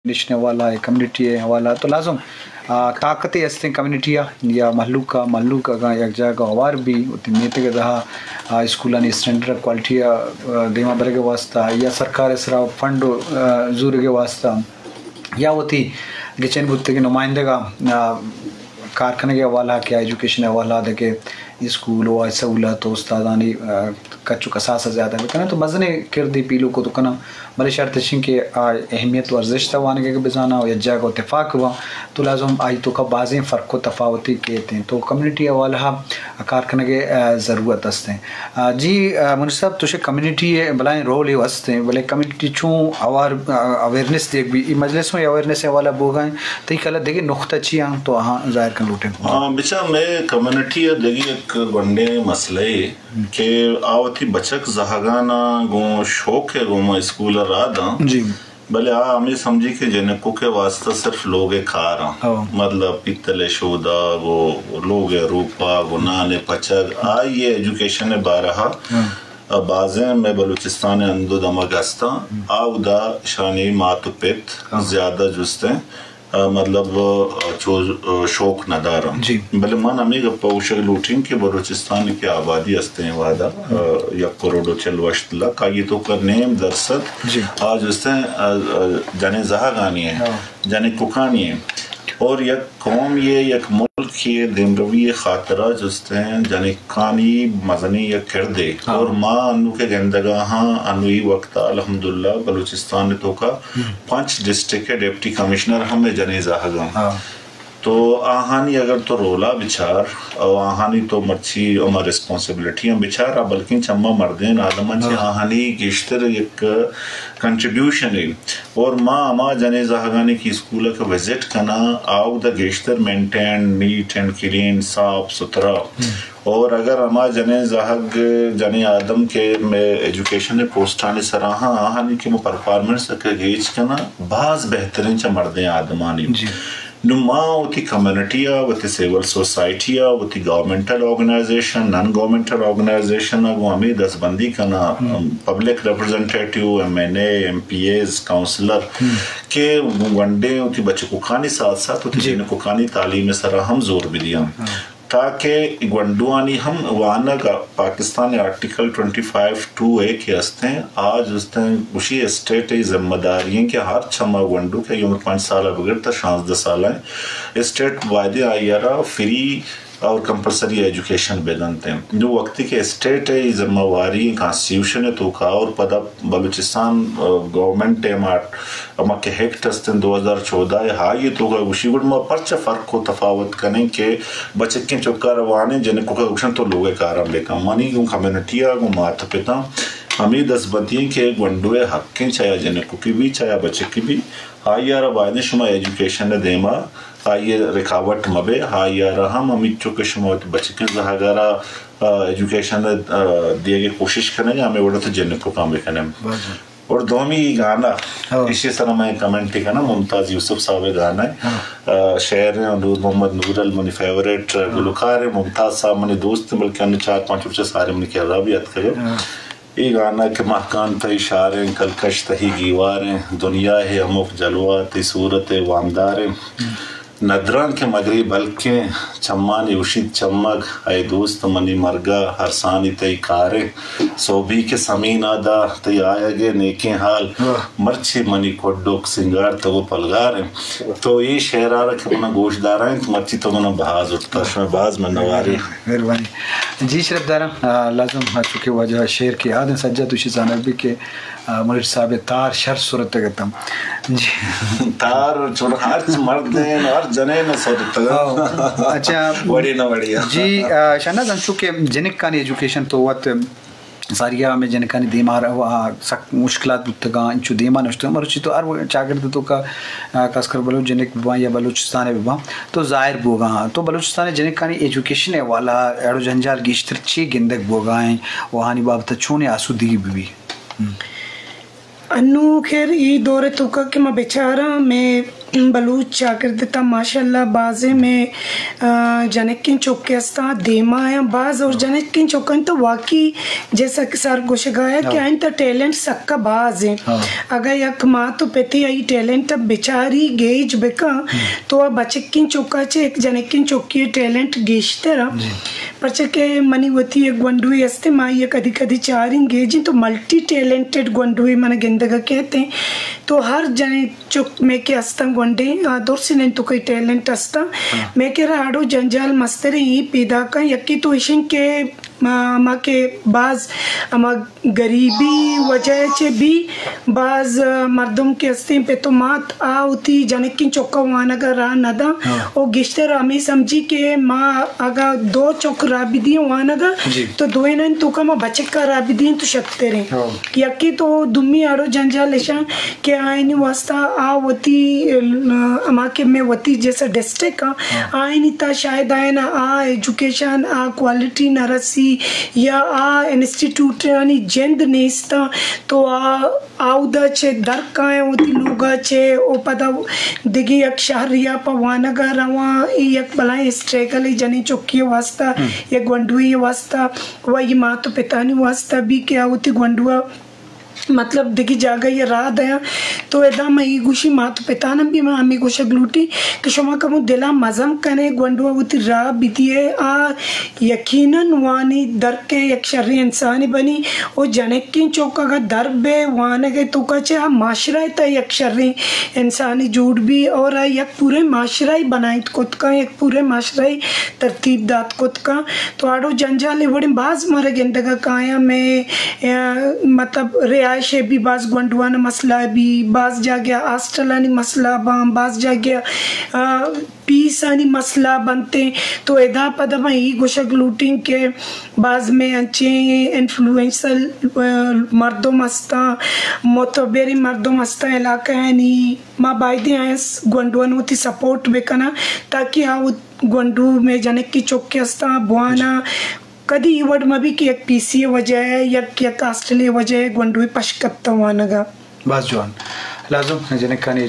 نشنے والا ہے، کمیونٹی ہے حوالہ تو لازم آ، طاقتے ہستیں کمیونٹی ءَ یا مہلوک ءَ، مہلوک اگاں یک جاگہ ہوار بی، وتی میتگ ءِ تہا، آ، اسکولانی اسٹینڈرڈ ءَ کوالٹی ءَ، آ، دیما برگ ءِ واسطہ یا سرکار ءِ سرا فنڈ، آ، زورگ ءِ واسطہ یا وتی گچین بوتگیں نمائندگ ءَ، آ، کار کنگ ءِ حوالہ کہ ایجوکیشن ءِ حوالہ دگہ اسکول و سہولت و استادانی، آ، کچ و کساس ءَ زیادہ بکناں تو مزنیں کردے پیلو کت کناں۔ بلے شرط اش انت کہ آ اہمیت و ارزشت ءَ وانگ ءَ بزاناں و یک جاگہ ءَ تفاق باں تو لازم آئی توکا بازیں فرق و تفاوتے کیت انت۔ تو کمیونٹی حوالہ ءَ کار کنگ ءِ، آ، ضرورت است انت۔ آ، جی، آ، منیر صاحب، تو شے کمیونٹی ءِ بلائیں رولے است انت، بلے کمیونٹی چون اوار-، آ، اویئرنیس دیگ بی، ای مجلس میں اویئرنیس ءِ حوالہ بوگا انت، تئی کلا دگہ نقطہ چی آں تو آہاں ظاہر کن لوٹیں؟ ہاں، بچا مئے کمیونٹی ءِ دگہ یک گونڈیں مسئلہ اے کہ آ وتی بچک زہگاناں گوں شوق ءَ گوں ما اسکول ءَ راہ داں۔ جی۔ بلے آ ہمے سمجھی کہ جنکک ءِ واسطہ صرف لوگ ءِ کار آں۔ ہو۔ مطلب پیتل ءِ شودگ و لوگ ءِ روپگ و نان ءِ پچگ، آئی ءِ ایجوکیشن ءِ بارہ ءَ ءَ بازیں مئے بلوچستان ءِ ہند و دمگ ہستاں، آ اودا اشانی مات و پت زیادہ جستیں۔ آ، مطلب، آ، چو، آ، شوق نہ داراں۔ جی۔ بلے من ہمے گپ ءَ گوشگ لوٹیں کہ بلوچستان کہ آبادی ہستیں وہدا، آ، یک کروڑ و چل و ہشت لکھ، آئی توکا نیم درسد جی۔ آ جستیں، آ، آ، جنیں زہگانی ہیں، ہاں۔ جنیں ککانی ہیں۔ اور یک قوم یہ، یک ملک یہ دیمروی خاطرہ جستیں جنیں کانی مزنیں یک کردے۔ ہاں۔ اور ما انو کہ گندگا ہاں، انو ای وقت الحمدللہ بلوچستان توکا پنچ ڈسٹرکٹ ءِ ڈپٹی کمشنر ہم اے جنیں زہگاں۔ ہاں۔ تو آہانی اگر تو رولا بچار، او آہانی تو مرچی ہما ریسپانسبلٹی ہم بچار، آ بلکیں چما مردین آدمان چہ ہاں۔ آہانی گیشتر یک کنٹریبیوشن ہے۔ اور ما ہما جنیں زہگانی کی اسکول کا وزٹ کنا، آؤ دا گیشتر مینٹین، نیٹ اینڈ کلین، صاف ستھرا۔ ہم۔ اور اگر ہما جنیں زہگ، جنیں آدم کہ مئے ایجوکیشن ءِ پوسٹانی سرا ہاں، آہانی کہ ما پرفارمنس ءَ کہ گیج کناں، باز بہتریں چہ مردیں آدمانی۔ جی۔ نوں ما وتی کمیونٹی ءَ، وتی سول سوسائٹی ءَ، وتی گورنمنٹل آرگنائزیشن، نان گورنمنٹل آرگنائزیشن ءَ گوں ہمے دستبندی کناں، ہم۔ پبلک ریپرزنٹیٹیو، ایم این اے، ایم پی ایز، کاؤنسلر، ہم۔ کہ گوں گونڈیں وتی بچککانی ساتھ ساتھ وتی جی۔ جنککانی تعلیم ءِ سرا ہم زور بدیاں۔ ہاں۔ تاکہ گونڈوانی ہم وانگ ءَ پاکستان ءِ آرٹیکل ٹوئنٹی فائیو ٹو اے کہ ہستیں، آ جستیں گوشی اسٹیٹ ءِ ذمہ داری ہیں کہ ہر چما گونڈو کہ عمر پنچ سال ءَ بگر تا شانزدہ سال ءَ اسٹیٹ بایدیں آئی ءَ را فری اور کمپلسری ایجوکیشن بدنت۔ جو وقتی کہ اسٹیٹ ءِ ذمہ واری کانسٹیٹیوشن ءِ توکا اور پدا بلوچستان، آ، گورنمنٹ ءِ ہما، ہما کہ ایکٹ ہستیں دو ہزار چودہ ءِ، ہائی ءِ توکا گوشی گڑ ما پرچہ فرق و تفاوت کنیں کہ بچکیں چکا روانیں جنکوکا گوشن تو لوگ ءِ کاراں بکن۔ منی گوں کمیونٹی ءَ گوں مات پتاں ہمے دستبندی ایں کہ گونڈو ءِ حق ایں، چاہے جنکوکی بی، چاہے بچکی بی، آئی ءَ را بایدیں شما ایجوکیشن ءِ دیما آئی ءَ رکاوٹ مہ بے، آئی ءَ را ہم ہمینچو کہ شما وتی بچکیں زہگ ءَ را، آ، ایجوکیشن، آ، دیگ ءِ کوشش کنگ ءَ ہمے وڑ ءَ تو جنکوکاں بکنیں۔ اور دومی گانا، ہاں۔ ایشی سر میں کمنٹ کناں، ممتاز یوسف صاحب ءِ گانا ہے۔ ہاں۔ آ، شعر ہیں نور محمد نورل، منی فیوریٹ گلوکار ہیں، ممتاز صاحب منی دوست ہیں، بلکہ انو چار پانچ روچ سارے منی کرا بھی اتکگ۔ ہاں۔ اے گانا کہ مہکان تئی شاریں، کلکش تئی گیواریں، دنیا ہے ہمک جلوہ تئی صورت وامداریں۔ ندراں کہ مگری بلکیں چمانی اشیت چمگ، اے دوست منی مرگا ہرسانی تئی کاریں۔ سوبی کہ سمینا دا تئی آیگ ءِ نیکیں حال، واہ۔ مرچی منی کڈک سنگار تو پلگاریں۔ تو اے شعرارا کہ منا گوش دارائیں تو مرچی تو منا بہا زرتا، شما باز منواریں۔ مہربانی۔ جی شرپ داراں، آ، لازم، آ، چونکہ واجہ شعر کہ یاد ہیں سجاد تو اشی زانگ بی کہ، آ، منیر صاحب ءِ تار شر سرتگ اتم۔ جی۔ تار چون ہرچ مردین، ہر جنین سرتگ۔ ہاں۔ اچھا۔ وڑی نہ وڑی۔ جی، آ، شہناز انچو کہ جنکانی ایجوکیشن تو وت ساری ءَ ہمے جنکانی دیما رو، آ، سک مشکلات بوتگاں، انچو دیما نشتگ۔ مرچی تو ہر چاگرد توکا، آ، خاص کر بلوچ جنک بباں یا بلوچستان ءَ بباں، تو ظاہر بوگا ہاں۔ تو بلوچستان ءِ جنکانی ایجوکیشن ءِ حوالہ ءَ اڑ و جنجال گیشتر چی گندگ بوگا ہیں و آہانی بابت ءَ چونیں آسودگی ببی؟ ہم۔ انو خیر ای دور توکا کہ ما بچاراں، میں بلوچ چاگرد تا ماشاءاللہ بازیں میں، آ، جنکیں چوکے ہستاں دیما آیاں باز، اور جنکیں چوکاں تو واقعی جیسا کہ سر گوشگایا کہ آئین تا ٹیلنٹ سکا باز ہیں۔ اگر یک ماں تو پتی آئی ٹیلنٹ بچاری گیج بکا تو آ بچکیں چوکا چے ایک جنکیں چوکی ٹیلنٹ گیشتر ہیں۔ پرچہ کہ منی وتی یک گونڈوے ہستے، ما یک کدی کدی چاریں گیجیں تو ملٹی ٹیلنٹڈ گونڈوے من گندگا کہتے ہیں۔ تو ہر جنے چک میں کہ ہستاں گونڈیں، آ، درسینن تو کئی ٹیلنٹ ہستاں۔ میں کہ راڑو جنجال مستریں ای پیدا کن، یکی تو اشن کہ ما، ما کہ باز ہما غریبی وجہ چہ بھی باز مردم کہ ہستیں پت و مات آ وتی جنکیں چکا وانگا راہ نہ داں۔ او گیشتر ہمیں سمجھی کہ ما اگا دو چک راہ بدیاں وانگا تو دوینن توکا ما بچکا راہ بدیاں تو شتریں۔ یکی تو دومی آڑو جنجال اشاں کہ آئینی واسطہ آ وتی، ال-، ہما کہ میں وتی جیسا ڈسٹرکٹ آں، آئینی تا شاید آئینا آ ایجوکیشن، آ کوالٹی نہ رسی یا آ انسٹیٹیوٹانی جند نیستاں، تو آ آودا چہ در کائیں وتی لوگا چہ او پدا دگہ یک شہریا پہ وانگا رواں، اے یک بلائیں اسٹرگل جنیں چکی واسطہ، یک گونڈوی واسطہ و یہ مات و پتانی واسطہ بھی کہ آ وتی گونڈوا مطلب دگہ جاگہ یا راہ دیاں۔ تو ادا من ای گوشی مات و پتانم بھی من ہمیں گوشگ لوٹی کہ شما کمو دلا مزم کنے، گونڈوا وتی راہ بدیے، آ یقیناً وانی در کے یک شریں انسانی بنی۔ او جنکیں چوک اگا در بے وانگے توکا چہ آ معاشرہ تا یک شریں انسانی جوڑ بی اور آ یک پورے معاشرہ بنائیت کت کن، یک پورے معاشرہ ترتیب دات کت کن۔ تو آڑو جنجال وڑیں باز مارا گندگا کایاں میں، آ، مطلب رہائش بھی باز گونڈوانا مسئلہ بھی، باز جاگہ ہاسٹلانی مسئلہ باں، باز جاگہ، آ، پیس آنی مسئلہ بنتیں۔ تو ادا پدا ما ای گوشگ لوٹیں کہ باز میں انچیں انفلوئنسل، آ، مردم ہستاں، معتبریں مردم ہستاں علاقہ آنی، ما بایدیں آیاں گونڈوان وتی سپورٹ بکناں تاکہ آ وت-، گونڈو میں جنکی چکے ہستاں بوانا۔ کدی ای وڑ مبی کہ یک پی سی وجہ ہے، یک، یک ہاسٹل وجہ ہے، گونڈوی پش کپتا وانگا۔ باز جوان۔ لازم جنکانی